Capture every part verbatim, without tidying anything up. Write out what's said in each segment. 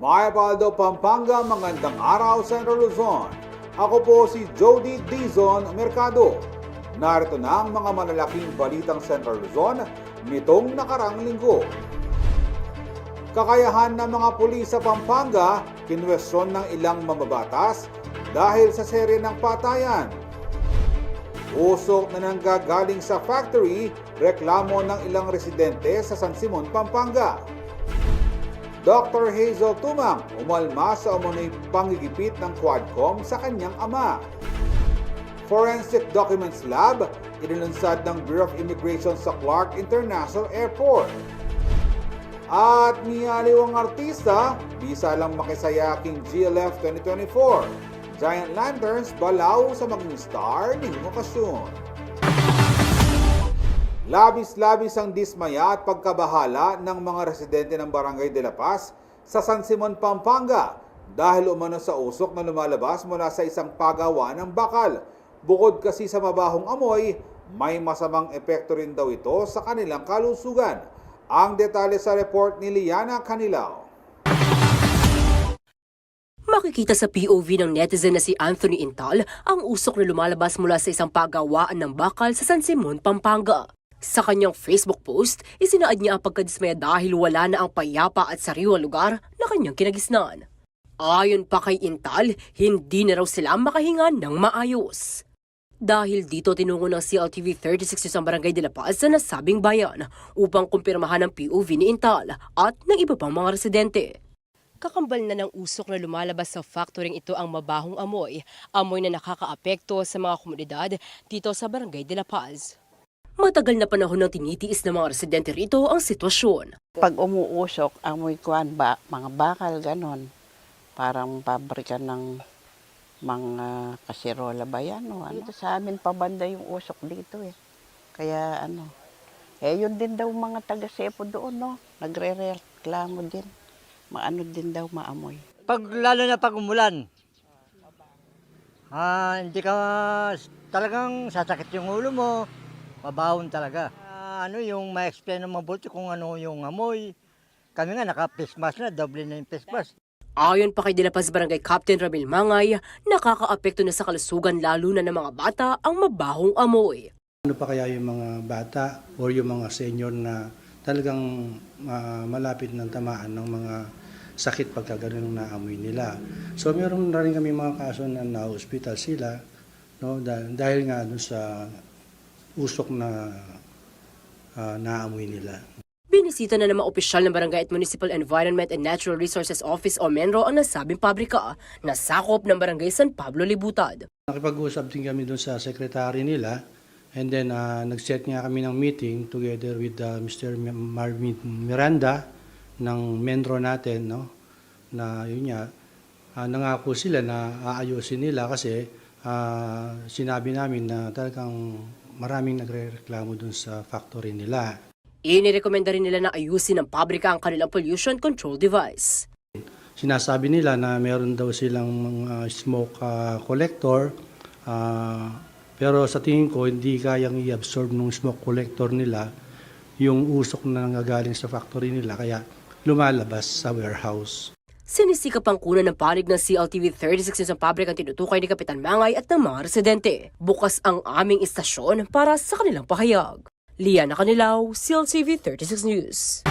Mayap a aldo, Pampanga, magandang araw, Central Luzon. Ako po si Jody Dizon Mercado. Narito na ang mga malalaking balitang Central Luzon nitong nakarang linggo. Kakayahan ng mga pulis sa Pampanga, kinwestiyon ng ilang mambabatas dahil sa serye ng patayan. Usok na nanggagaling sa factory, reklamo ng ilang residente sa San Simon, Pampanga. Doktor Hazel Tumang umalma sa umano'y panggigipit ng Quadcom sa kanyang ama. Forensic Documents Lab, inilunsad ng Bureau of Immigration sa Clark International Airport. At miyaliwang artista, bisa lang makisaya king G L F twenty twenty-four. Giant Lanterns, balaw sa maging star ning okasyon. Labis-labis ang dismaya at pagkabahala ng mga residente ng Barangay de la Paz sa San Simon, Pampanga, dahil umano sa usok na lumalabas mula sa isang pagawa ng bakal. Bukod kasi sa mabahong amoy, may masamang epekto rin daw ito sa kanilang kalusugan. Ang detalye sa report ni Liana Canilao. Makikita sa P O V ng netizen na si Anthony Intal ang usok na lumalabas mula sa isang pagawaan ng bakal sa San Simon, Pampanga. Sa kanyang Facebook post, isinaad niya ang pagkadismaya dahil wala na ang payapa at sariwang lugar na kanyang kinagisnan. Ayon pa kay Intal, hindi na raw sila makahinga ng maayos. Dahil dito, tinungo ng C L T V thirty-six News ang Barangay de la Paz sa nasabing bayan upang kumpirmahan ang P O V ni Intal at ng iba pang mga residente. Kakambal na ng usok na lumalabas sa factory-ng ito ang mabahong amoy, amoy na nakakaapekto sa mga komunidad dito sa Barangay de la Paz. Matagal na panahon nang tinitiis ng mga residente rito ang sitwasyon. Pag umuusok, amoy kuan, ba, mga bakal, ganon. Parang pabrika ng mga kasirola ba yan o ano. Dito sa amin pa banda yung usok dito eh. Kaya ano, eh yun din daw mga taga-Sepo doon, no? Nagrereklamo din. Maano din daw maamoy. Pag, lalo na pag umulan, ah, hindi ka, talagang sasakit yung ulo mo, mabahon talaga. Ah, ano, yung ma-explain ng mabuti kung ano yung amoy. Kami nga, naka-face mask na, doble na yung face mask. Ayon pa kay De La Paz Barangay Captain Ramil Mangay, nakakaapekto na sa kalusugan lalo na ng mga bata ang mabahong amoy. Ano pa kaya yung mga bata or yung mga senior na talagang ah, malapit ng tamaan ng mga sakit pagka ganun ang naamoy nila. So meron na rin kami mga kaso na na-hospital sila no, dahil, dahil nga dun sa usok na ah, naamoy nila. Binisita na ng mga opisyal ng Barangay at Municipal Environment and Natural Resources Office o menro ang nasabing pabrika na sakop ng Barangay San Pablo Libutad. Nakipag-usap din kami dun sa secretary nila and then ah, nag-set nga kami ng meeting together with ah, Mister Mi- Marvin Miranda ng menro natin, no, na yun nga, ah, nangako sila na aayusin nila kasi ah, sinabi namin na talagang maraming nagrereklamo dun sa factory nila. Inirekomenda rin nila na ayusin ng pabrika ang kanilang pollution control device. Sinasabi nila na meron daw silang mga smoke ah, collector, ah, pero sa tingin ko hindi kayang i-absorb ng smoke collector nila yung usok na nanggagaling sa factory nila kaya lumalabas sa warehouse. Sinisikap ang kunan ng panig ng C L T V thirty-six News ang pabrikang tinutukoy ni Kapitan Mangay at ng mga residente. Bukas ang aming istasyon para sa kanilang pahayag. Liana Canilao, C L T V thirty-six News.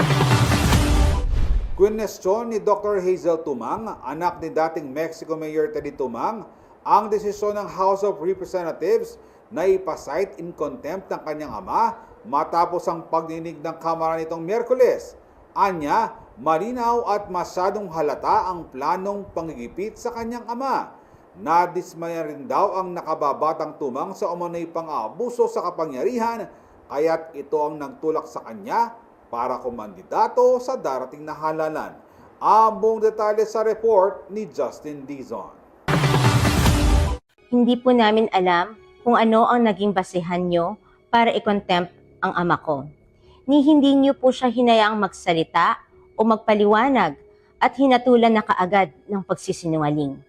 Kwinestiyon ni Doktor Hazel Tumang, anak ni dating Mexico Mayor Teddy Tumang, ang desisyon ng House of Representatives na ipa-cite in contempt ang kanyang ama matapos ang pagdinig ng Kamara nitong Miyerkules. Anya, malinaw at masyadong halata ang planong panggigipit sa kanyang ama. Nadismaya rin daw ang nakababatang Tumang sa umano'y pang-aabuso sa kapangyarihan, kaya't ito ang nagtulak sa kanya para kumandidato sa darating na halalan. Ang buong detalye sa report ni Justin Dizon. Hindi po namin alam kung ano ang naging basehan niyo para i-contempt ang ama ko. Ni hindi niyo po siya hinayang magsalita o magpaliwanag at hinatulan na kaagad ng pagsisinungaling.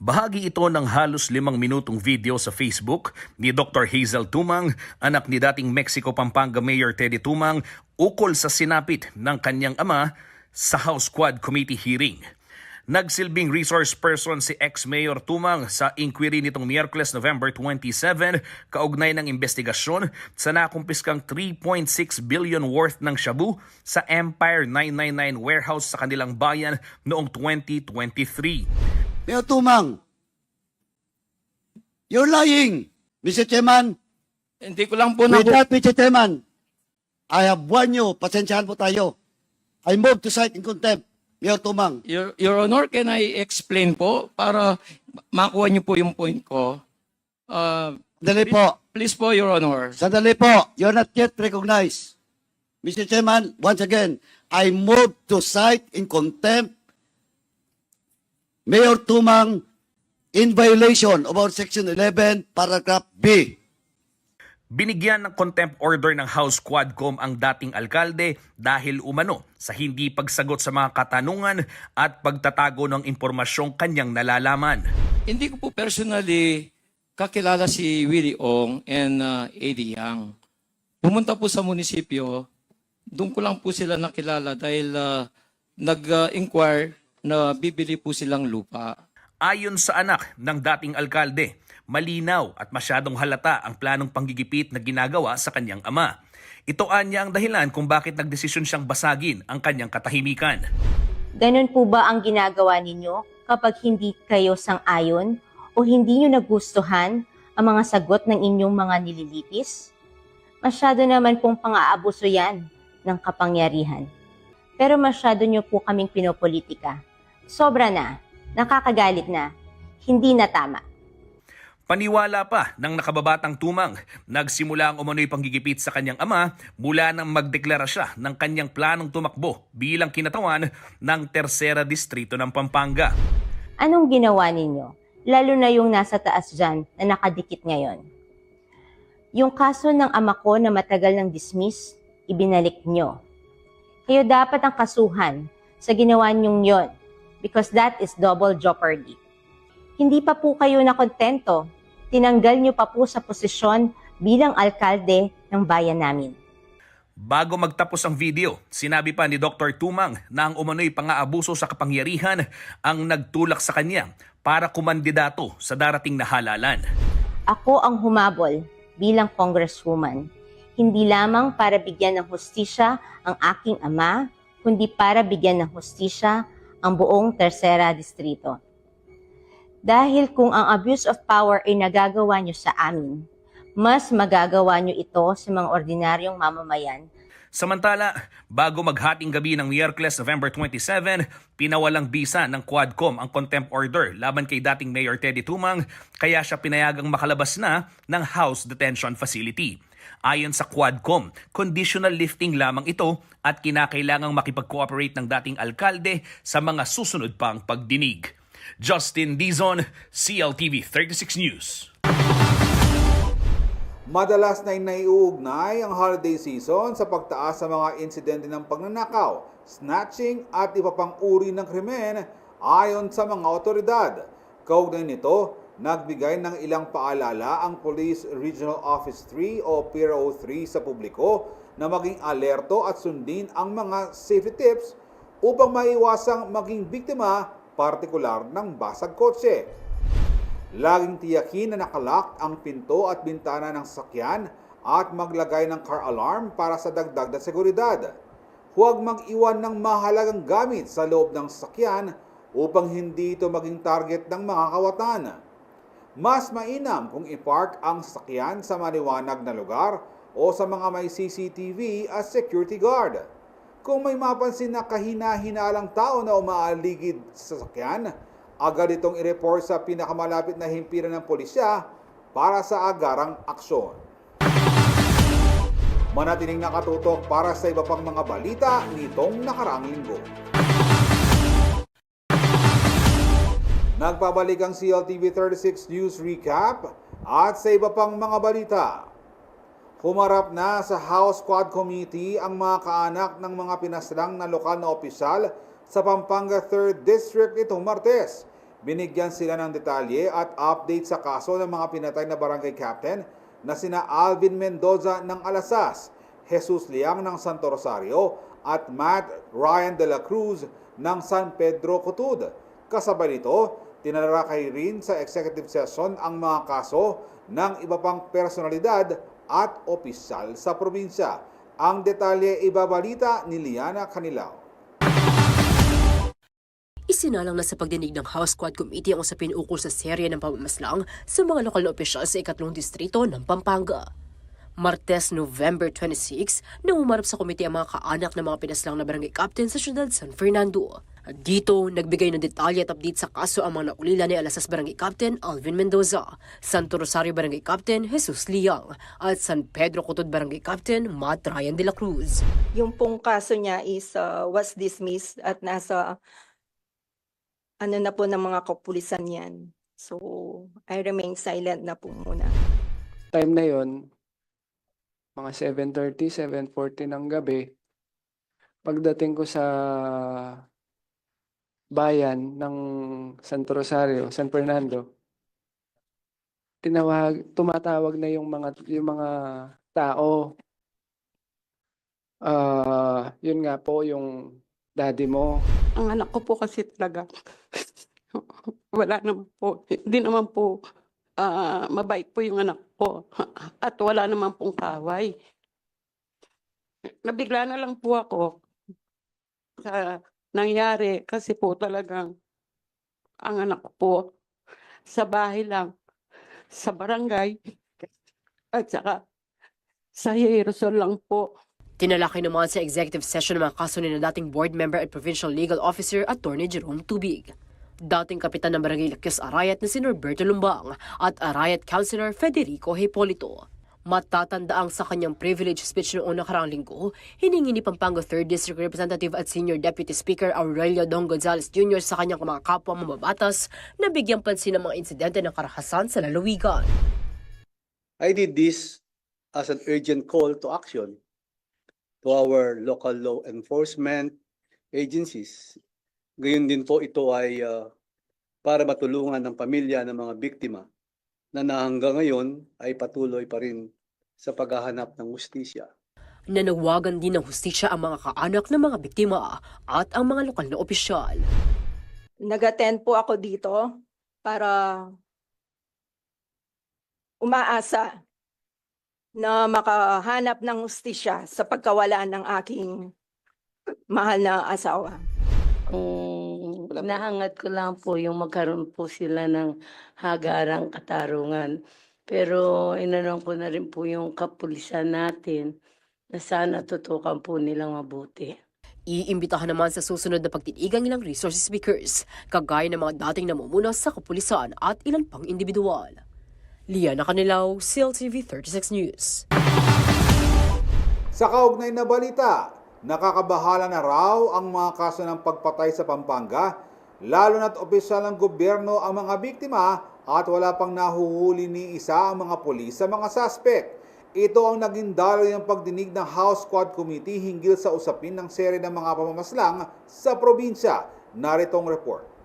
Bahagi ito ng halos limang minutong video sa Facebook ni Doktor Hazel Tumang, anak ni dating Mexico Pampanga Mayor Teddy Tumang, ukol sa sinapit ng kanyang ama sa House Quad Committee hearing. Nagsilbing resource person si ex-mayor Tumang sa inquiry nitong Miyerkules, November twenty-seven, kaugnay ng imbestigasyon sa nakumpiskang three point six billion worth ng shabu sa Empire nine nine nine warehouse sa kanilang bayan noong twenty twenty-three. Mayor Tumang, you're lying, Mister Chairman. Hindi ko lang po With naku- that, Mister Chairman, I have warned you, pasensyahan po tayo. I move to cite in contempt, Mayor Tumang. Your, Your Honor, can I explain po para makuha niyo po yung point ko? Uh, Sandali please, po. Please po, Your Honor. Sandali po. You're not yet recognized. Mister Chairman, once again, I move to cite in contempt Mayor Tumang in violation of our Section eleven, paragraph B. Binigyan ng contempt order ng House Quadcom ang dating alkalde dahil umano sa hindi pagsagot sa mga katanungan at pagtatago ng impormasyong kanyang nalalaman. Hindi ko po personally kakilala si Willie Ong and, uh, A D Yang. Pumunta po sa munisipyo, doon ko lang po sila nakilala dahil, ah, nag-inquire na bibili po silang lupa. Ayon sa anak ng dating alkalde, malinaw at masyadong halata ang planong panggigipit na ginagawa sa kanyang ama. Ito anya ang dahilan kung bakit nagdesisyon siyang basagin ang kanyang katahimikan. Ganun po ba ang ginagawa ninyo kapag hindi kayo sang-ayon o hindi nyo nagustuhan ang mga sagot ng inyong mga nililitis? Masyado naman pong pang-aabuso yan ng kapangyarihan. Pero masyado nyo po kaming pinopolitika. Sobra na. Nakakagalit na. Hindi na tama. Paniwala pa ng nakababatang Tumang, nagsimula ang umano'y panggigipit sa kanyang ama mula nang magdeklara siya ng kanyang planong tumakbo bilang kinatawan ng Tersera Distrito ng Pampanga. Anong ginawa ninyo? Lalo na yung nasa taas dyan na nakadikit ngayon. Yung kaso ng ama ko na matagal nang dismiss, ibinalik nyo. Kayo dapat ang kasuhan sa ginawa nyong yon, because that is double jeopardy. Hindi pa po kayo nakontento, tinanggal nyo pa po sa posisyon bilang alkalde ng bayan namin. Bago magtapos ang video, sinabi pa ni Doktor Tumang na ang umano'y pang-aabuso sa kapangyarihan ang nagtulak sa kanya para kumandidato sa darating na halalan. Ako ang humabol bilang congresswoman, hindi lamang para bigyan ng hustisya ang aking ama, kundi para bigyan ng hustisya ang buong Tersera Distrito. Dahil kung ang abuse of power ay nagagawa nyo sa amin, mas magagawa nyo ito sa mga ordinaryong mamamayan. Samantala, bago maghating gabi ng Miyerkules, November twenty-seven, pinawalang bisa ng Quadcom ang contempt order laban kay dating Mayor Teddy Tumang, kaya siya pinayagang makalabas na ng house detention facility. Ayon sa Quadcom, conditional lifting lamang ito at kinakailangang makipag-cooperate ng dating alkalde sa mga susunod pang pagdinig. Justin Dizon, C L T V thirty-six News. Madalas na naiuugnay ang holiday season sa pagtaas sa mga insidente ng pagnanakaw, snatching at iba pang uri ng krimen, ayon sa mga otoridad. Kaugnay nito, nagbigay ng ilang paalala ang Police Regional Office three o P R O three sa publiko na maging alerto at sundin ang mga safety tips upang maiwasang maging biktima, partikular ng basag kotse. Laging tiyakin na nakalock ang pinto at bintana ng sakyan at maglagay ng car alarm para sa dagdag na seguridad. Huwag mag-iwan ng mahalagang gamit sa loob ng sakyan upang hindi ito maging target ng mga kawatan. Mas mainam kung i-park ang sakyan sa maliwanag na lugar o sa mga may C C T V at security guard. Kung may mapansin na kahina-hinalang tao na umaaligid sa sakyan, agad itong i-report sa pinakamalapit na himpilan ng pulisya para sa agarang aksyon. Manatiling nakatutok para sa iba pang mga balita nitong nakaraang linggo. Nagbabalik ang C L T V thirty-six News Recap at sa iba pang mga balita. Humarap na sa House Quad Committee ang mga kaanak ng mga pinaslang na lokal na opisyal sa Pampanga Third District nitong Martes. Binigyan sila ng detalye at update sa kaso ng mga pinatay na barangay captain na sina Alvin Mendoza ng Alasas, Jesus Liang ng Santo Rosario at Matt Ryan de la Cruz ng San Pedro Cutud. Kasabay nito, tinalakay rin sa executive session ang mga kaso ng iba pang personalidad at opisyal sa probinsya. Ang detalye ibabalita ni Liana Canilao. Isinalang na sa pagdinig ng House Quad Committee ang usapin ukol sa serye ng pamamaslang sa mga lokal na opisyal sa ikatlong distrito ng Pampanga. Martes, November twenty-six, nang humarap sa komite ang mga kaanak ng mga pinaslang na barangay captain sa siyudad San Fernando. Dito, nagbigay ng detalye at update sa kaso ang mga naulila ni Alasas Barangay Captain Alvin Mendoza, Santo Rosario Barangay Captain Jesus Liang, at San Pedro Cutud Barangay Captain Matt Ryan de la Cruz. Yung pong kaso niya is, uh, was dismissed at nasa ano na po ng mga kapulisan yan. So, I remain silent na po muna. Time na yon, mga seven thirty, seven forty ng gabi, pagdating ko sa bayan ng Santo Rosario, San Fernando, tinawag, tumatawag na yung mga, yung mga tao. Ah, yun nga po, yung daddy mo. Ang anak ko po kasi talaga, wala naman po, hindi naman po, ah, mabait po yung anak ko. At wala naman pong kaway. Nabigla na lang po ako sa nangyari kasi po talagang ang anak ko po sa bahay lang, sa barangay, at saka sa Hierosol lang po. Tinalakay naman sa executive session ng mga kaso ni na dating board member at provincial legal officer Attorney Jerome Tubig, dating kapitan ng Barangay Lakyos Arayat na si Norberto Lumbang at Arayat Councilor Federico Hipolito. Matatandaang sa kanyang privilege speech noong nakaraang linggo, hiningi ni Pampanga Third District Representative at Senior Deputy Speaker Aurelio Dong Gonzales Junior sa kanyang mga kapwa mambabatas na bigyang pansin ang mga insidente ng karahasan sa lalawigan. I did this as an urgent call to action to our local law enforcement agencies. Gayon din po, ito ay, ah, para matulungan ang pamilya ng mga biktima na, na hanggang ngayon ay patuloy pa rin sa paghahanap ng hustisya. Nanawagan din ng hustisya ang mga kaanak ng mga biktima at ang mga lokal na opisyal. Nag-attend po ako dito para umaasa na makahanap ng hustisya sa pagkawala ng aking mahal na asawa. Ang Wala po. Nahangat ko lang po yung magkaroon po sila ng hagarang katarungan. Pero inanong ko na rin po yung kapulisan natin na sana tutukan po nilang mabuti. Iimbitahan naman sa susunod na pagtitigang ilang resource speakers, kagaya ng mga dating namumuno sa kapulisan at ilan pang individual. Liana Canilao, C L T V thirty-six News. Sa kaugnay na balita, nakakabahala na raw ang mga kaso ng pagpatay sa Pampanga, lalo na't opisyal ng gobyerno ang mga biktima at wala pang nahuhuli ni isa ang mga pulis sa mga suspek. Ito ang naging daloy ng pagdinig ng House Quad Committee hinggil sa usapin ng serye ng mga pamamaslang sa probinsya. Narito ang report.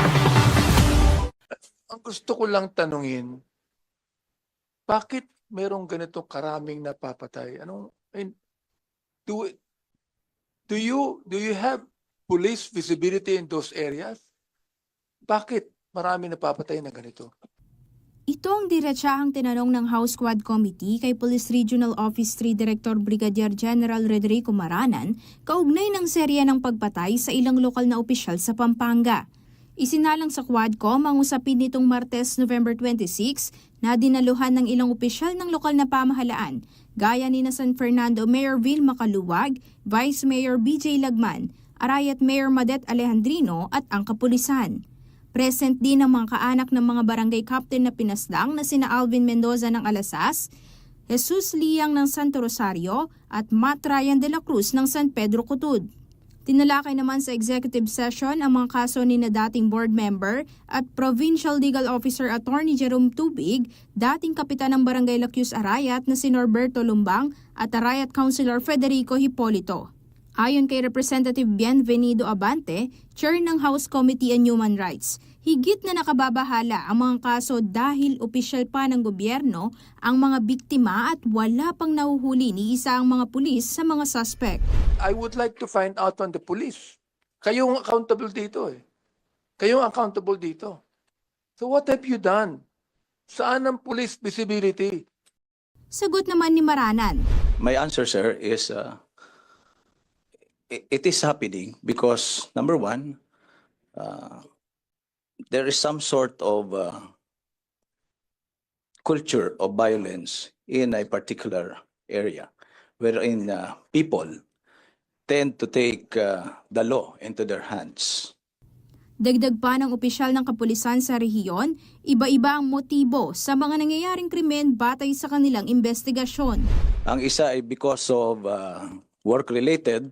Ang gusto ko lang tanungin, bakit merong ganitong karaming napapatay? Anong, I mean, do, do you, do you have police visibility in those areas? Bakit marami napapatay na ganito? Ito ang diretsahang tinanong ng House Quad Committee kay Police Regional Office three Director Brigadier General Rodrigo Maranan kaugnay ng serye ng pagpatay sa ilang lokal na opisyal sa Pampanga. Isinalang sa Quadcom ang usapin nitong Martes, November twenty-six, na dinaluhan ng ilang opisyal ng lokal na pamahalaan, gaya ni na San Fernando Mayor Vilma Caluag, Vice Mayor B J Lagman, Arayat Mayor Madet Alejandrino at ang kapulisan. Present din ang mga kaanak ng mga barangay captain na pinaslang na sina Alvin Mendoza ng Alasas, Jesus Liang ng Santo Rosario at Matt Ryan de la Cruz ng San Pedro Cutud. Tinalakay naman sa executive session ang mga kaso ni na dating board member at Provincial Legal Officer Attorney Jerome Tubig, dating kapitan ng Barangay Lakyus Arayat na si Norberto Lumbang at Arayat Councilor Federico Hipolito. Ayon kay Representative Bienvenido Abante, chair ng House Committee on Human Rights, higit na nakababahala ang mga kaso dahil opisyal pa ng gobyerno ang mga biktima at wala pang nahuhuli ni isa ang mga pulis sa mga suspect. I would like to find out from the police. Kayo ang accountable dito eh. Kayo ang accountable dito. So what have you done? Saan ang police visibility? Sagot naman ni Maranan. My answer, sir, is uh, i- it is happening because number one, uh, there is some sort of uh, culture of violence in a particular area wherein uh, people tend to take uh, the law into their hands. Dagdag pa ng opisyal ng kapulisan sa rehiyon, iba-iba ang motibo sa mga nangyayaring krimen batay sa kanilang imbestigasyon. Ang isa ay because of uh, work-related,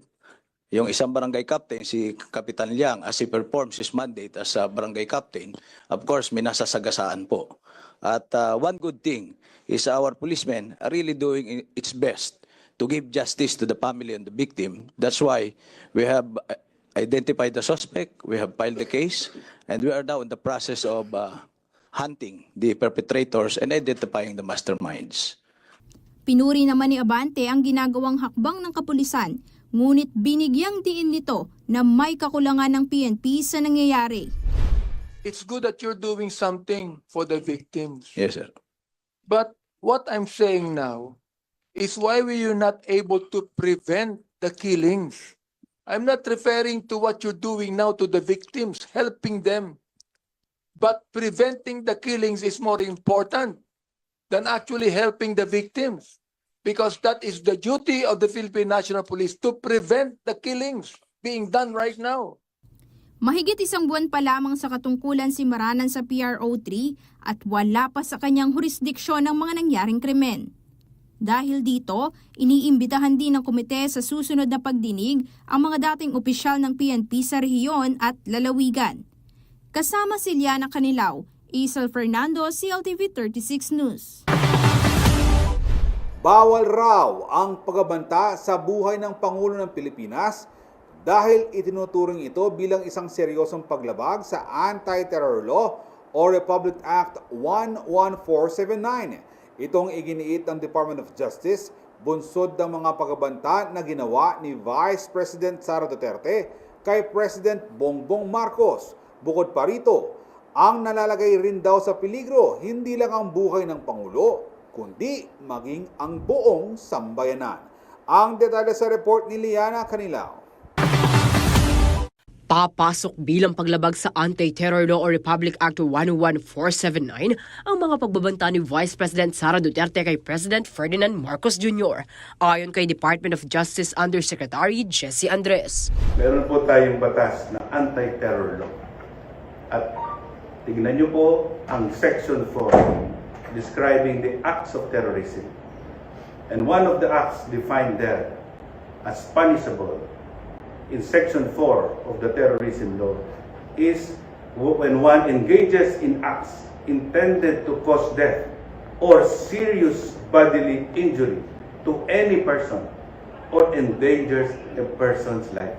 yung isang barangay captain, si Kapitan Liang, as he performs his mandate as a barangay captain, of course, may nasasagasaan po. At uh, one good thing is our policemen are really doing i- its best to give justice to the family and the victim. That's why we have uh, identified the suspect, we have filed the case, and we are now in the process of uh, hunting the perpetrators and identifying the masterminds. Pinuri naman ni Abante ang ginagawang hakbang ng kapulisan, ngunit binigyang diin nito na may kakulangan ng P N P sa nangyayari. It's good that you're doing something for the victims. Yes, sir. But what I'm saying now is why were you not able to prevent the killings? I'm not referring to what you're doing now to the victims, helping them. But preventing the killings is more important than actually helping the victims. Because that is the duty of the Philippine National Police to prevent the killings being done right now. Mahigit isang buwan pa lamang sa katungkulan si Maranan sa P R O three at wala pa sa kanyang hurisdiksyon ang mga nangyaring krimen. Dahil dito, iniimbitahan din ng komite sa susunod na pagdinig ang mga dating opisyal ng P N P sa rehiyon at lalawigan. Kasama si Liana Canilao, Isel Fernando, C L T V thirty-six News. Bawal raw ang pagabanta sa buhay ng Pangulo ng Pilipinas dahil itinuturing ito bilang isang seryosong paglabag sa Anti-Terror Law o Republic Act one one four seven nine. Itong iginiit ng Department of Justice bunsod ng mga pagabanta na ginawa ni Vice President Sara Duterte kay President Bongbong Marcos. Bukod pa rito, ang nalalagay rin daw sa peligro hindi lang ang buhay ng Pangulo, kundi maging ang buong sambayanan. Ang detalye sa report ni Liana Canilao. Papasok bilang paglabag sa Anti-Terror Law o Republic Act one one four seven nine ang mga pagbabanta ni Vice President Sara Duterte kay President Ferdinand Marcos Junior, ayon kay Department of Justice Undersecretary Jesse Andres. Meron po tayong batas na anti-terror law. At tignan niyo po ang section four describing the acts of terrorism. And one of the acts defined there as punishable in section four of the terrorism law is when one engages in acts intended to cause death or serious bodily injury to any person or endangers a person's life.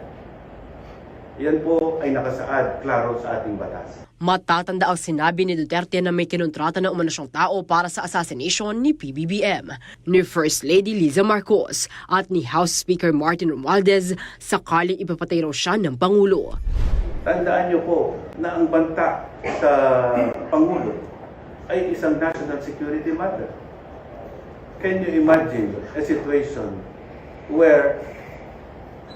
Yan po ay nakasaad klaro sa ating batas. Matatanda ang sinabi ni Duterte na may kinontrata na umano siyang tao para sa assassination ni P B B M, ni First Lady Liza Marcos at ni House Speaker Martin Romualdez sakaling ipapatay raw siya ng Pangulo. Tandaan niyo po na ang banta sa Pangulo ay isang national security matter. Can you imagine a situation where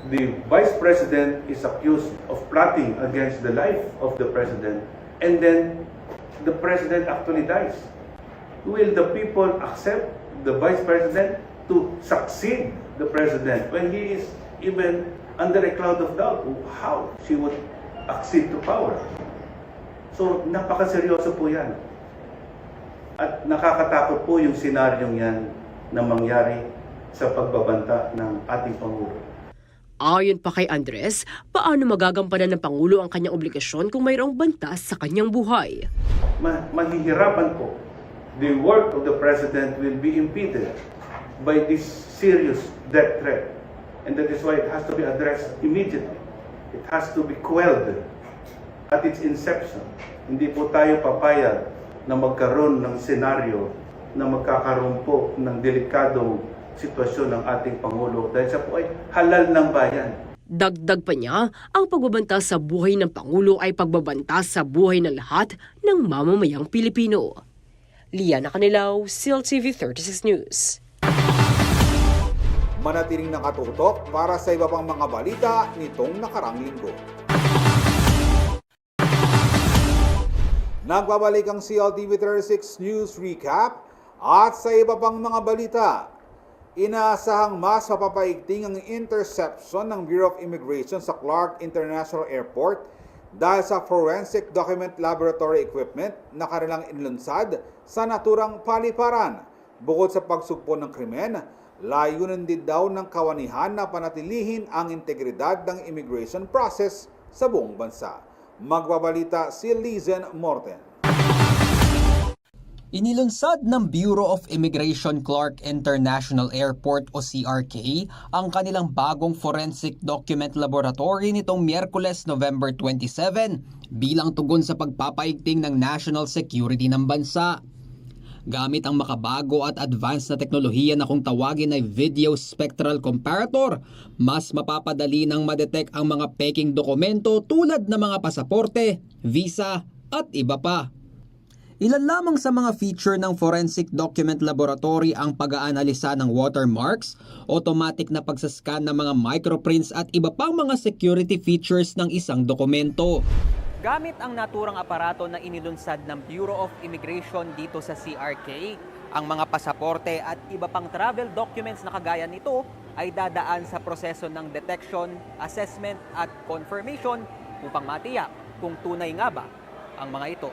the Vice President is accused of plotting against the life of the President, and then the President actually dies? Will the people accept the Vice President to succeed the President when he is even under a cloud of doubt how she would accede to power? So, napakaseryoso po yan. At nakakatakot po yung senaryong yan na mangyari sa pagbabanta ng ating Pangulo. Ayon pa kay Andres, paano magagampanan ng Pangulo ang kanyang obligasyon kung mayroong banta sa kanyang buhay? Ma- mahihirapan po. The work of the President will be impeded by this serious death threat. And that is why it has to be addressed immediately. It has to be quelled at its inception. Hindi po tayo papayag na magkaroon ng senaryo na magkakaroon po ng delikadong sitwasyon ng ating Pangulo dahil siya po ay halal ng bayan. Dagdag pa niya, ang pagbabanta sa buhay ng Pangulo ay pagbabanta sa buhay ng lahat ng mamamayang Pilipino. Liana Canilao, C L T V thirty-six News. Manatiling nakatutok para sa iba pang mga balita nitong nakarang linggo. Nagbabalik ang C L T V thirty-six News Recap at sa iba pang mga balita. Inaasahang mas mapapaigting ang interception ng Bureau of Immigration sa Clark International Airport dahil sa forensic document laboratory equipment na kanilang inilunsad sa naturang paliparan. Bukod sa pagsugpo ng krimen, layunin din daw ng kawanihan na panatilihin ang integridad ng immigration process sa buong bansa. Magbabalita si Lizen Morten. Inilunsad ng Bureau of Immigration Clark International Airport o C R K ang kanilang bagong forensic document laboratory nitong Miyerkules, November twenty-seven, bilang tugon sa pagpapaigting ng national security ng bansa. Gamit ang makabago at advanced na teknolohiya na kung tawagin ay video spectral comparator, mas mapapadali nang ma-detect ang mga peking dokumento tulad ng mga pasaporte, visa, at iba pa. Ilan lamang sa mga feature ng Forensic Document Laboratory ang pag-aanalisa ng watermarks, automatic na pagsascan ng mga microprints at iba pang mga security features ng isang dokumento. Gamit ang naturang aparato na inilunsad ng Bureau of Immigration dito sa C R K, ang mga pasaporte at iba pang travel documents na kagaya nito ay dadaan sa proseso ng detection, assessment at confirmation upang matiyak kung tunay nga ba ang mga ito.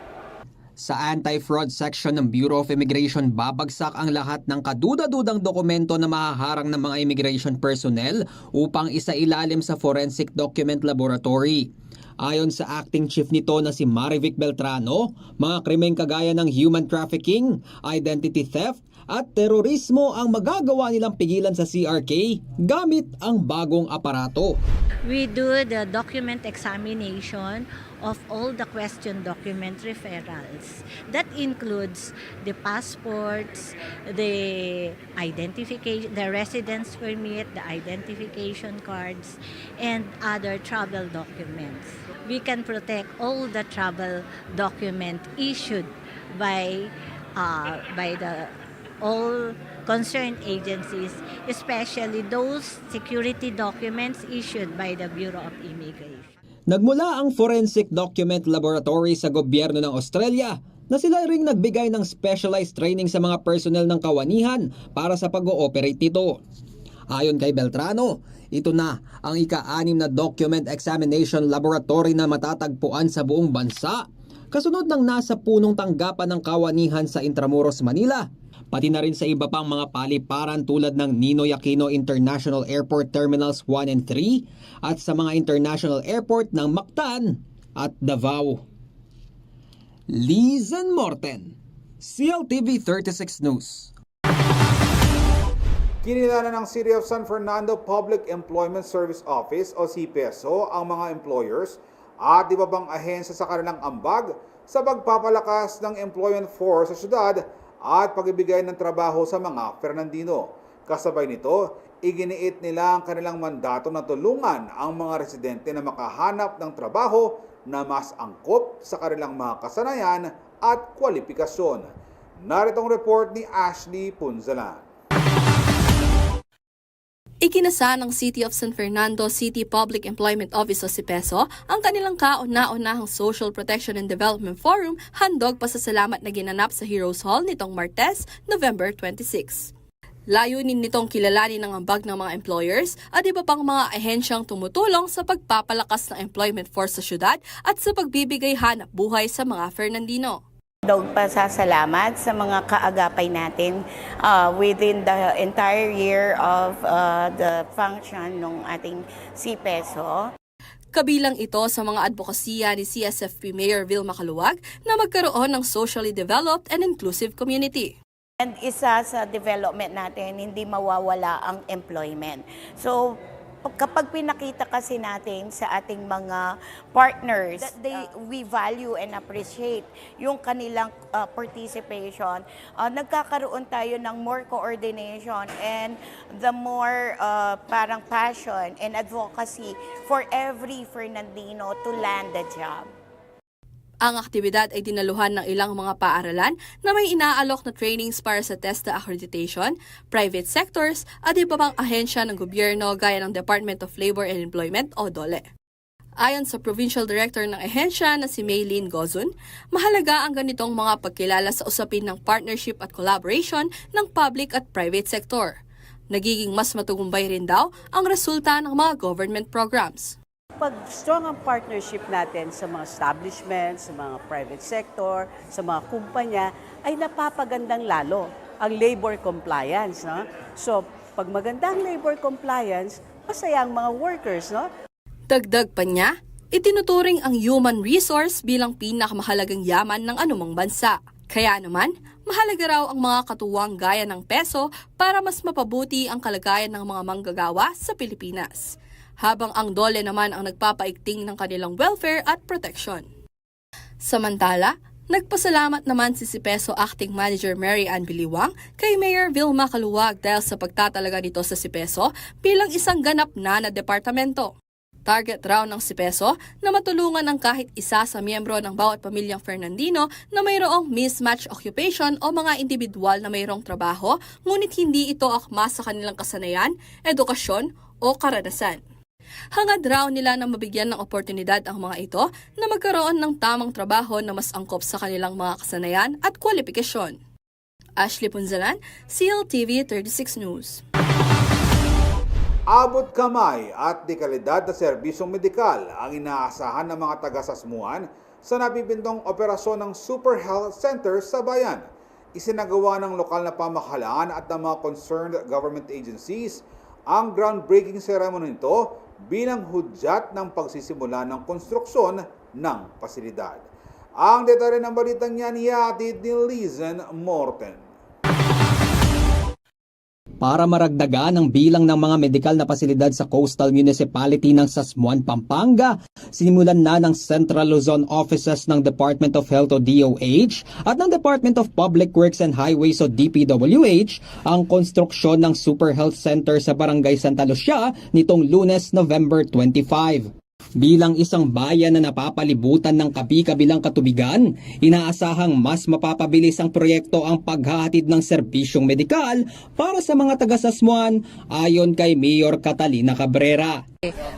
Sa Anti-Fraud Section ng Bureau of Immigration, babagsak ang lahat ng kaduda-dudang dokumento na mahaharang ng mga immigration personnel upang isailalim sa Forensic Document Laboratory. Ayon sa acting chief nito na si Marivic Beltrano, mga krimeng kagaya ng human trafficking, identity theft, at terorismo ang magagawa nilang pigilan sa C R K gamit ang bagong aparato. We do the document examination of all the question document referrals. That includes the passports, the identification, the residence permit, the identification cards, and other travel documents. We can protect all the travel document issued by, uh, by the all concerned agencies, especially those security documents issued by the Bureau of Immigration. Nagmula ang Forensic Document Laboratory sa gobyerno ng Australia na sila ring nagbigay ng specialized training sa mga personnel ng kawanihan para sa pag-ooperate nito. Ayon kay Beltrano, ito na ang ika-anim na document examination laboratory na matatagpuan sa buong bansa, kasunod ng nasa punong tanggapan ng kawanihan sa Intramuros, Manila, pati na rin sa iba pang mga paliparan tulad ng Ninoy Aquino International Airport Terminals one and three at sa mga international airport ng Mactan at Davao. Lizen Morten, C L T V thirty-six News. Kinilala ng City of San Fernando Public Employment Service Office o CPESO ang mga employers at iba pang ahensya sa kanilang ambag sa pagpapalakas ng employment force sa syudad at pagbibigay ng trabaho sa mga Fernandino. Kasabay nito, iginiit nila ang kanilang mandato na tulungan ang mga residente na makahanap ng trabaho na mas angkop sa kanilang mga kasanayan at kwalipikasyon. Narito ang report ni Ashley Punzalan. Ikinasa ng City of San Fernando City Public Employment Office o CPESO ang kanilang kauna-unahang Social Protection and Development Forum handog pasasalamat na ginanap sa Heroes Hall nitong Martes, November twenty-six. Layunin nitong kilalanin ang ambag ng mga employers at iba pang mga ahensyang tumutulong sa pagpapalakas ng employment force sa syudad at sa pagbibigay hanap buhay sa mga Fernandino. Dog pasasalamat sa mga kaagapay natin, ah, within the entire year of, ah, the function ng ating CPESO. Kabilang ito sa mga adbokasya ni C S F P Mayor Vilma Caluag na magkaroon ng socially developed and inclusive community. And isa sa development natin, hindi mawawala ang employment. So, Kapag pinakita kasi natin sa ating mga partners that they, uh, we value and appreciate yung kanilang, uh, participation, uh, nagkakaroon tayo ng more coordination and the more, uh, parang passion and advocacy for every Fernandino to land a job. Ang aktibidad ay dinaluhan ng ilang mga paaralan na may inaalok na trainings para sa TESDA accreditation, private sectors, at iba pang ahensya ng gobyerno gaya ng Department of Labor and Employment o DOLE. Ayon sa Provincial Director ng ahensya na si Maylene Gozun, mahalaga ang ganitong mga pagkilala sa usapin ng partnership at collaboration ng public at private sector. Nagiging mas matagumpay rin daw ang resulta ng mga government programs. Pag strong ang partnership natin sa mga establishment, sa mga private sector, sa mga kumpanya, ay napapagandang lalo ang labor compliance. No? So, pag maganda ang labor compliance, masaya ang mga workers. No? Dagdag pa niya, itinuturing ang human resource bilang pinakamahalagang yaman ng anumang bansa. Kaya naman, mahalaga raw ang mga katuwang gaya ng PESO para mas mapabuti ang kalagayan ng mga manggagawa sa Pilipinas. Habang ang DOLE naman ang nagpapaigting ng kanilang welfare at proteksyon. Samantala, nagpasalamat naman si SEPESO Acting Manager Mary Ann Biliwang kay Mayor Vilma Caluag dahil sa pagtatalaga nito sa SEPESO bilang isang ganap na na departamento. Target raw ng SEPESO na matulungan ang kahit isa sa miyembro ng bawat pamilyang Fernandino na mayroong mismatch occupation o mga individual na mayroong trabaho ngunit hindi ito akma sa kanilang kasanayan, edukasyon o karanasan. Hangad raw nila na mabigyan ng oportunidad ang mga ito na magkaroon ng tamang trabaho na mas angkop sa kanilang mga kasanayan at kwalipikasyon. Ashley Punzalan, C L T V thirty-six News. Abot kamay at de kalidad na serbisyong medikal ang inaasahan ng mga taga-Sasmuan sa napipintong operasyon ng Super Health Center sa bayan. Isinagawa ng lokal na pamahalaan at ng mga concerned government agencies ang groundbreaking ceremony nito bilang hudyat ng pagsisimula ng konstruksyon ng pasilidad. Ang detalye ng balitang yan ihatid ni Lizen Morten. Para maragdagan ang bilang ng mga medikal na pasilidad sa coastal municipality ng Sasmuan, Pampanga, sinimulan na ng Central Luzon offices ng Department of Health o D O H at ng Department of Public Works and Highways o D P W H ang konstruksyon ng Super Health Center sa Barangay Santa Lucia nitong Lunes, November twenty-five. Bilang isang bayan na napapalibutan ng kabi-kabilang katubigan, inaasahang mas mapapabilis ang proyekto ang paghahatid ng serbisyong medikal para sa mga taga-Sasmuan, ayon kay Mayor Catalina Cabrera.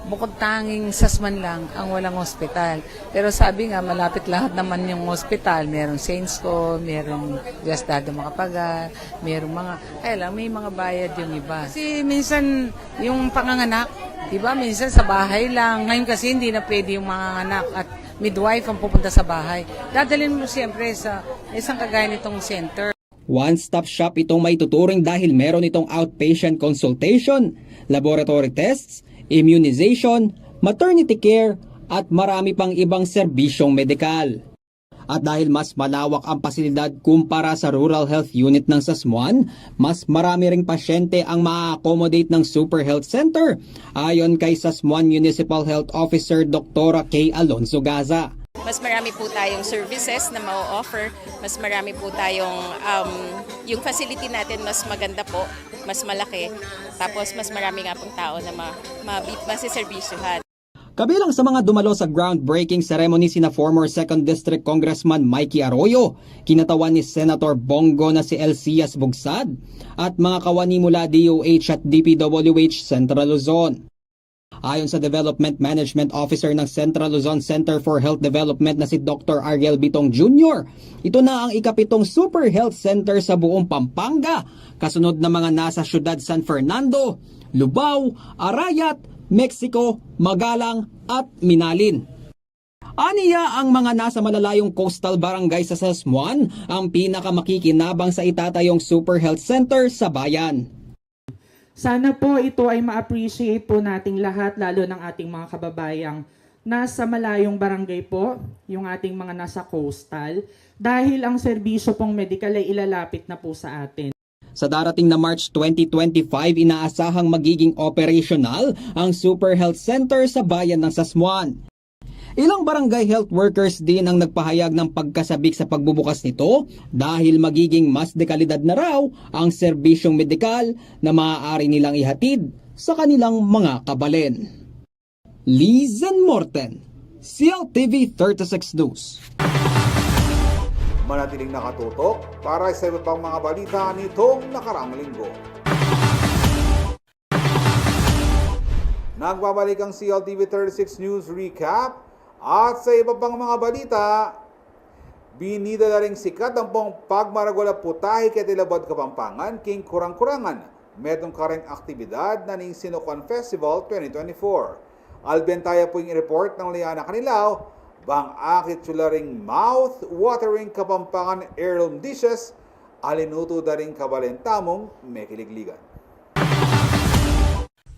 Bukod tanging Sasmuan lang ang walang ospital. Pero sabi nga, malapit lahat naman yung ospital. Merong Saints Co, merong Diosdado Macapagal, merong mga, kaya lang may mga bayad yung iba. Kasi minsan yung panganganak, di ba, minsan sa bahay lang. Ngayon kasi hindi na pwede yung manganganak at midwife ang pupunta sa bahay. Dadalhin mo siyempre sa isang kagaya nitong center. One-stop shop itong maituturing dahil meron itong outpatient consultation, laboratory tests, immunization, maternity care, at marami pang ibang serbisyong medikal. At dahil mas malawak ang pasilidad kumpara sa Rural Health Unit ng Sasmuan, mas marami ring pasyente ang ma-accommodate ng Super Health Center, ayon kay Sasmuan Municipal Health Officer Doktora Kay Alonso Gaza. Mas marami po tayong services na ma-offer, mas marami po tayong, um, yung facility natin mas maganda po, mas malaki, tapos mas marami nga pong tao na ma, ma, masiserbisyuhan. Kabilang sa mga dumalo sa groundbreaking ceremony sina former Second District Congressman Mikey Arroyo, kinatawan ni Senator Bong Go na si Elcias Bugsad, at mga kawani mula D O H at D P W H Central Luzon. Ayon sa Development Management Officer ng Central Luzon Center for Health Development na si Doktor Ariel Bitong Junior, ito na ang ikapitong Super Health Center sa buong Pampanga, kasunod ng mga nasa siyudad San Fernando, Lubao, Arayat, Mexico, Magalang at Minalin. Aniya, ang mga nasa malalayong coastal barangay sa Sasmuan ang pinakamakikinabang sa itatayong Super Health Center sa bayan. Sana po ito ay ma-appreciate po nating lahat, lalo ng ating mga kababayang nasa malayong barangay po, yung ating mga nasa coastal, dahil ang serbisyo pong medikal ay ilalapit na po sa atin. Sa darating na March twenty twenty-five, inaasahang magiging operasyonal ang Super Health Center sa bayan ng Sasmuan. Ilang barangay health workers din ang nagpahayag ng pagkasabik sa pagbubukas nito dahil magiging mas dekalidad na raw ang serbisyong medikal na maaari nilang ihatid sa kanilang mga kabalen. Lizen Morten, C L T V thirty-six News. Manatiling nakatutok para sa iba pang mga balita nitong nakaraang linggo. Nagbabalik ang C L T V thirty-six News Recap at sa iba pang mga balita, binida na ring sikat ampong pagmaragul a putahe keti labuad Kapampangan king kurang-kurangan metung kareng aktibidad na ning Sinukuan Festival twenty twenty-four. Alben taya pu ing report nang Liana Canilaw, bang akit yu la ring mouth-watering Kapampangan heirloom dishes a linutu da ring kabalen tamung mekiligligan.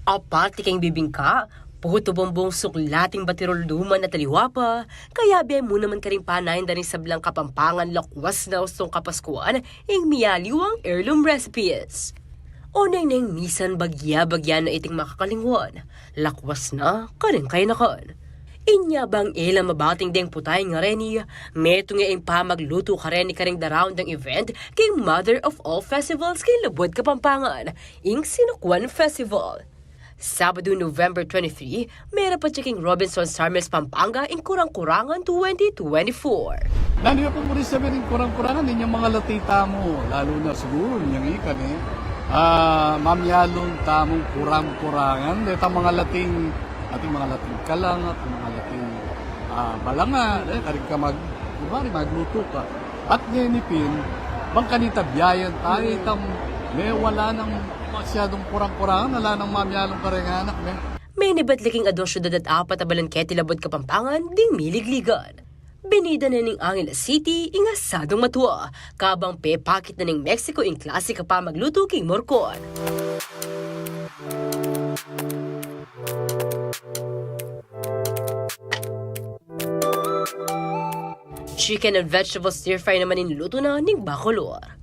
Aparte keng bibingka, puto bumbong, suklating batirul, luman at aliwa pa, kayabe mu naman karing panayan da ring sablang Kapampangan lakwas na ustung Kapaskuan ing miyaliwang heirloom recipes. Oneng neng misan bagya-bagya na iting makakalingwan, lakwas na karing kayanakan. Inya bang e la mabating deng putahe ngareni, metung ya ing pamaglutu kareni karing daraun dang event king Mother of All Festivals king labuad Kapampangan, ing Sinukuan Festival. Sabadu, November twenty-three, merapat ya king Robinsons Sarmils, Pampanga, ing Kurang-kurangan twenty twenty-four. Nanu ya pu ring sabi ning kurang-kurangan? Inyang mga lati tamu, lalu na siguru inyang ika ne, ah, mamyalun tamung kurang-kurangan, detang mga lating, ating mga lating kalang at mga lating, ah, balanga, eh, karing ka mag-, kunwari, maglutu ka. At ngeni pin, bang kanita biayan tamu, itang mewala nang masyadung kurang-kurangan, ala nang mamyalun kareng anak, ne? Menibat la king adwang syudad at apat a balan keti labuad Kapampangan ding miligligan. Binida na ning Angeles City ing asadung matua, kabang pepakit na ning Mexico ing klasik a pamaglutu king murkon. Chicken and vegetable stir fry naman ing lutu na ning Bacolor.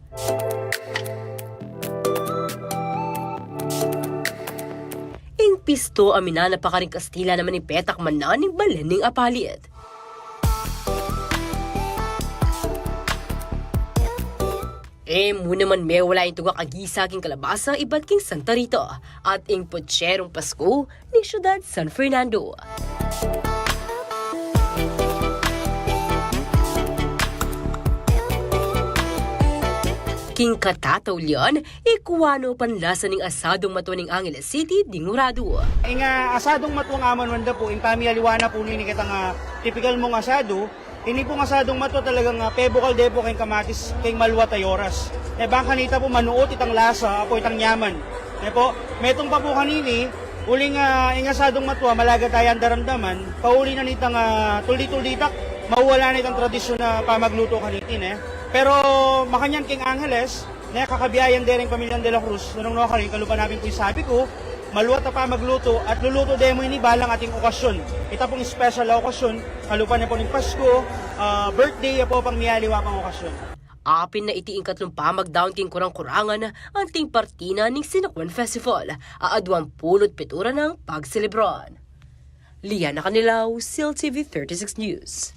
Ing pisto a minana pa karing Kastila naman ing petakman na ning balen ning Apalit. E mu naman mewala ing tugak a gisa king kalabasa ibat king Santa Rita at ing putserung Pasku ning syudad San Fernando. King katataulian, ikwa no panlasa ning asadung matua ning Angeles City ding uradu. Ing, ah, asadung matua, amanwan da pu, ing pamiyaliwa na pu nini ketang, ah, tipikal mung asadu, ini pung asadung matua talagang, ah, pebukal de pu keng kamatis, keng maluat a oras. E bang kanita pu manuut itang lasa, apo itang nyaman. E pu, metung pa pu kanini, uling, ah, ing asadung matua, malaga tayang daramdaman, pauli na nitang, ah, tuldi-tuldi tak, mawala na itang tradisyun a pamaglutu kaniti, ne? Pero makanyan keng Angeles, ne, kakabiayan de ring pamilyang De La Cruz, nung no karin, kalupa na pin pu ing sabi ku, maluat a pamaglutu at lulutu de mu ini balang ating okasyon. Ita pung special a okasyon, kalupa na pu ning Pasku, ah, birthday, apo pang miyaliwa pang okasyon. Apin na iti ing katlung pamagdaun king kurang-kurangan anting parti na ning Sinukuan Festival, a adwang pulu't pitu ra nang pagselebran. Liana Canilaw, C L T V thirty-six News.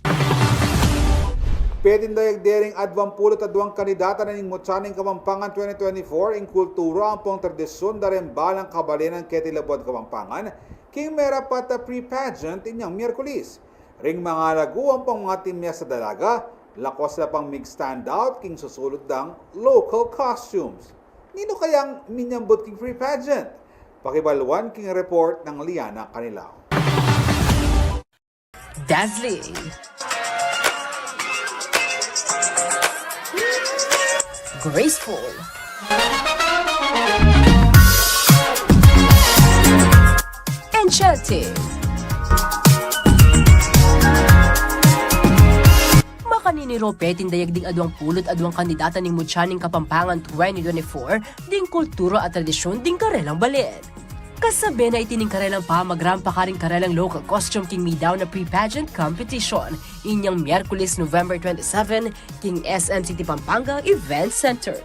Petindayag de ring adwang pulu't adwang kandidata na ning Mutya ning Kapampangan twenty twenty-four ing kultura ampong tradisyun da ring balang kabalenan keti labuad Kapampangan king merapat a pre-pageant inyang Miyerkules. Ring mangalagu ampong mga timyas a dalaga, lakwas la pang mig-stand out king susulut dang local costumes. Ninu kayang minyambut king pre-pageant? Pakibaluan king report nang Liana Canilaw. Dazzling. Graceful. Enchanting. Makanini ro petindayag ding adwang pulu't adwang kandidata ning Mutya ning Kapampangan twenty twenty-four ding kultura at tradisyun ding karelang balen. Kasabe na iti ning karelang pamagrampa karing karelang local costume king midaun a pre-pageant competition inyang Miyerkules, November twenty-seven, king S M City Pampanga Event Center.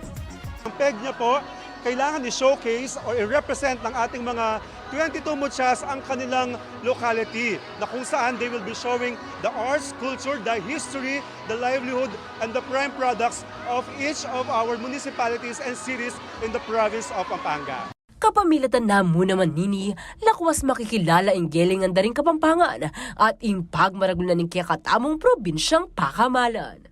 Peg niya po, kailangan i-showcase or i-represent ng ating mga twenty-two muchas ang kanilang locality, na kung saan they will be showing the arts, culture, the history, the livelihood, and the prime products of each of our municipalities and cities in the province of Pampanga. Kapamilatan na mu naman nini, lakwas makikilala ing gelingan da ring Kapampangan at ing pagmaragul na ning kekatamung probinsyang pakamalan.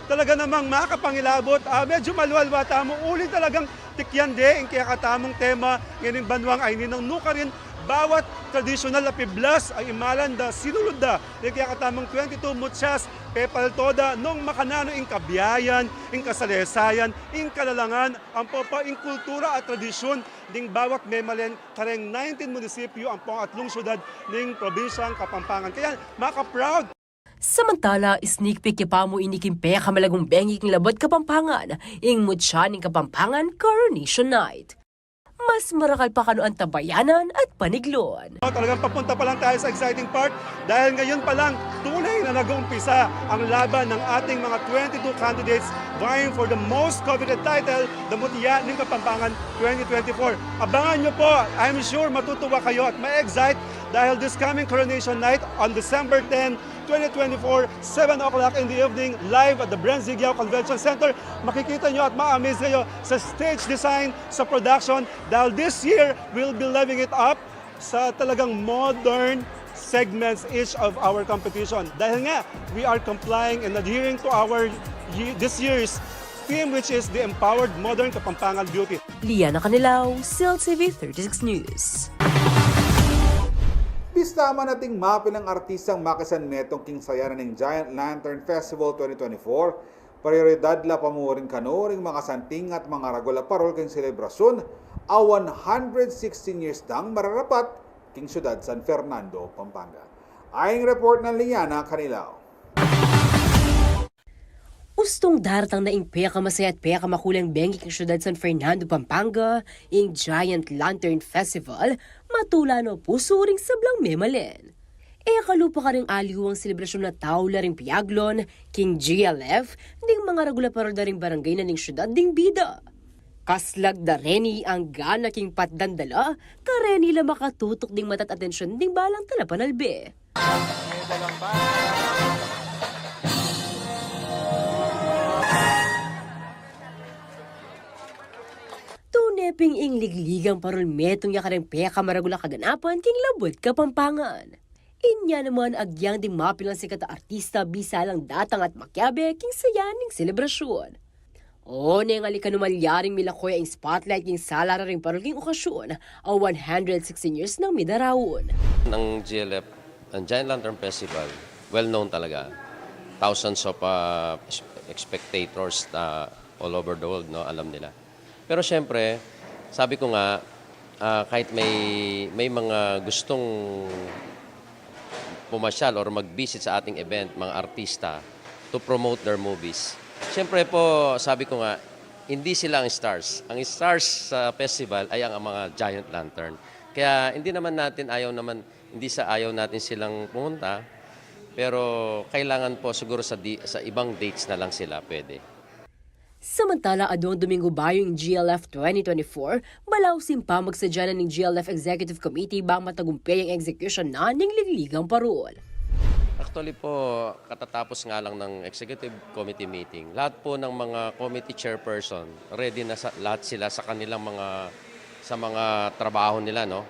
Talaga namang makapangilabot, ah, medyo malualwa tamu, uli talagang tikyan de ing kekatamung tema ngening banwang ayni nang nukarin, bawat tradisyonal a piblas a imalan da, sinulud da ning kekatamung twenty-two muchas, pepalto da nung makananu ing kabiayan, ing kasalesayan, ing kalalangan, ampo pa ing kultura at tradisyon ding bawat memalen kareng nineteen munisipyo ampong atlung syudad ning probinsyang Kapampangan. Kaya maka-proud. Samantala, sneak peek ya pa mu ini king pekamalagung bengi king labuad Kapampangan, ing mutya ning Kapampangan Coronation Night. Mas marakal pa kanu antabayanan at paniglon. Oh, talagang papunta pa lang tayo sa exciting part dahil ngayon pa lang tunay na nag-uumpisa ang laban ng ating mga twenty-two candidates vying for the most coveted title, the Mutya ning Kapampangan twenty twenty-four. Abangan nyo po, I'm sure matutuwa kayo at ma-excite dahil this coming Coronation Night on December ten, twenty twenty-four, seven o'clock in the evening, live at the Bren Zigyao Convention Center. Makikita nyo at ma-amaze kayo sa stage design, sa production, dahil this year, we'll be leveling it up sa talagang modern segments each of our competition. Dahil nga, we are complying and adhering to our ye-, this year's theme, which is the Empowered Modern Kapampangan Beauty. Liana Canilao, C L T V thirty-six News. Bista man ating mapilang artistang makisanmetung king saya na ning Giant Lantern Festival twenty twenty-four, prioridad la pa mu rin kanu ring makasanting at mangaragul a parul king selebrasyun a one hundred sixteen years dang mararapat king syudad San Fernando, Pampanga. Ayni ing report nang Liana Canilao. Ustung daratang na ing pekamasaya at pekamakulang bengi king syudad San Fernando, Pampanga, ing Giant Lantern Festival, matula no pusu ring sablang memalen. E kalupa karing aliwang selebrasyun a tau la ring piaglon king G L F, ding mangaragul a parul da ring barangay na ning syudad ding bida. Kaslag da reni anggana king patdan da la, kareni la makatutuk ding mata't atensyun ding balang talapanalbe. Tune ping ing ligligang parul metung ya kareng pekamaragul a kaganapan king labuad Kapampangan. Inya naman agyang ding mapilang sikat a artista bisa lang datang at makiabe king saya ning selebrasyun. Oneng ali kanu malyaring milaku ya ing spotlight king sala ra ring parul king okasyun a one hundred sixteen years nang midaraun. Ng G L F, ang Giant Lantern Festival, well known talaga. Thousands of, uh, spectators na all over the world, no, alam nila. Pero siyempre, sabi ko nga, ah, kahit may, may mga gustong pumasyal or mag-visit sa ating event, mga artista, to promote their movies. Siyempre po, sabi ko nga, hindi sila ang stars. Ang stars sa festival ay ang, ang mga Giant Lantern. Kaya hindi naman natin, ayaw naman, hindi sa ayaw natin silang pumunta, pero kailangan po siguro sa di-, sa ibang dates na lang sila pwede. Samantala, adwang Domingo bayu ing G L F twenty twenty-four, balaus ing pamagsadya na ning G L F Executive Committee bang matagumpe ing execution na ning ligligang parul. Actually po, katatapos nga lang ng Executive Committee meeting, lahat po ng mga committee chairperson, ready na sa, lahat sila sa kanilang mga, sa mga trabaho nila, no?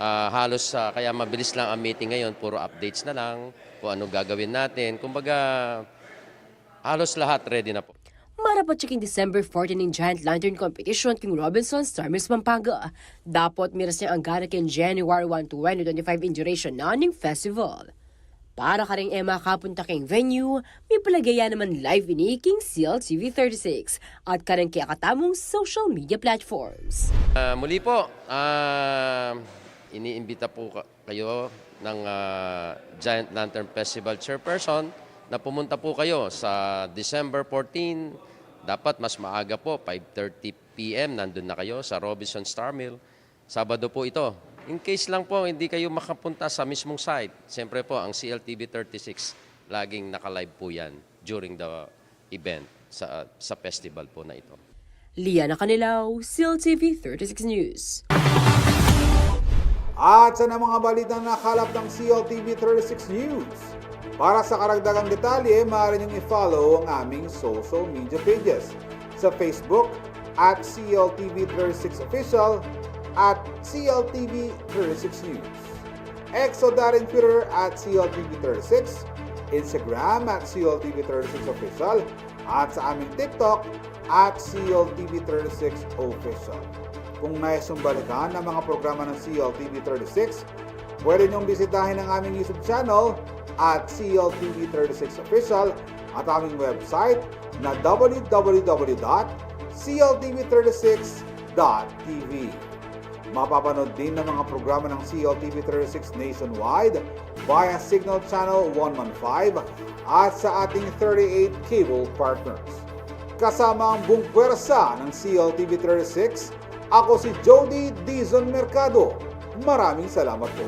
Ah, halos, ah, kaya mabilis lang ang meeting ngayon, puro updates na lang, kung ano gagawin natin. Kumbaga, halos lahat ready na po. Marapat ya king December fourteen ing Giant Lantern Competition king Robinsons Star Mills, Pampanga. Dapot miras neng anggana king January one, twenty twenty-five ing duration na ning festival. Para kareng e makapunta king venue, mipalage ya naman live ini king C L T V thirty-six at kareng kekatamung social media platforms. Ah, muli po, ah, iniimbita po ka-, kayo ng, ah, Giant Lantern Festival Chairperson na pumunta po kayo sa December fourteen. Dapat mas maaga po, five thirty P M, nandun na kayo sa Robinson Star Mill. Sabado po ito. In case lang po hindi kayo makapunta sa mismong site, siyempre po ang C L T V thirty-six, laging naka-live po yan during the event sa, sa festival po na ito. Liana Canilao, C L T V thirty-six News. At sa mga balitang nakalap ng C L T V thirty-six News. Para sa karagdagang detalye, maaari niyong i-follow ang aming social media pages. Sa Facebook, at C L T V thirty-six Official, at C L T V thirty-six News. X o dating Twitter at C L T V thirty-six, Instagram at C L T V thirty-six Official, at sa aming TikTok at C L T V thirty-six Official. Kung nais niyong balikan ang mga programa ng C L T V thirty-six, pwede niyong bisitahin ang aming YouTube channel at C L T V thirty-six Official at aming website na W W W dot C L T V thirty-six dot T V. Mapapanood din ang mga programa ng C L T V thirty-six nationwide via Signal Channel one one five at sa ating thirty-eight cable partners. Kasama ang buong pwersa ng C L T V thirty-six, ako si Jody Dizon Mercado. Maraming salamat po.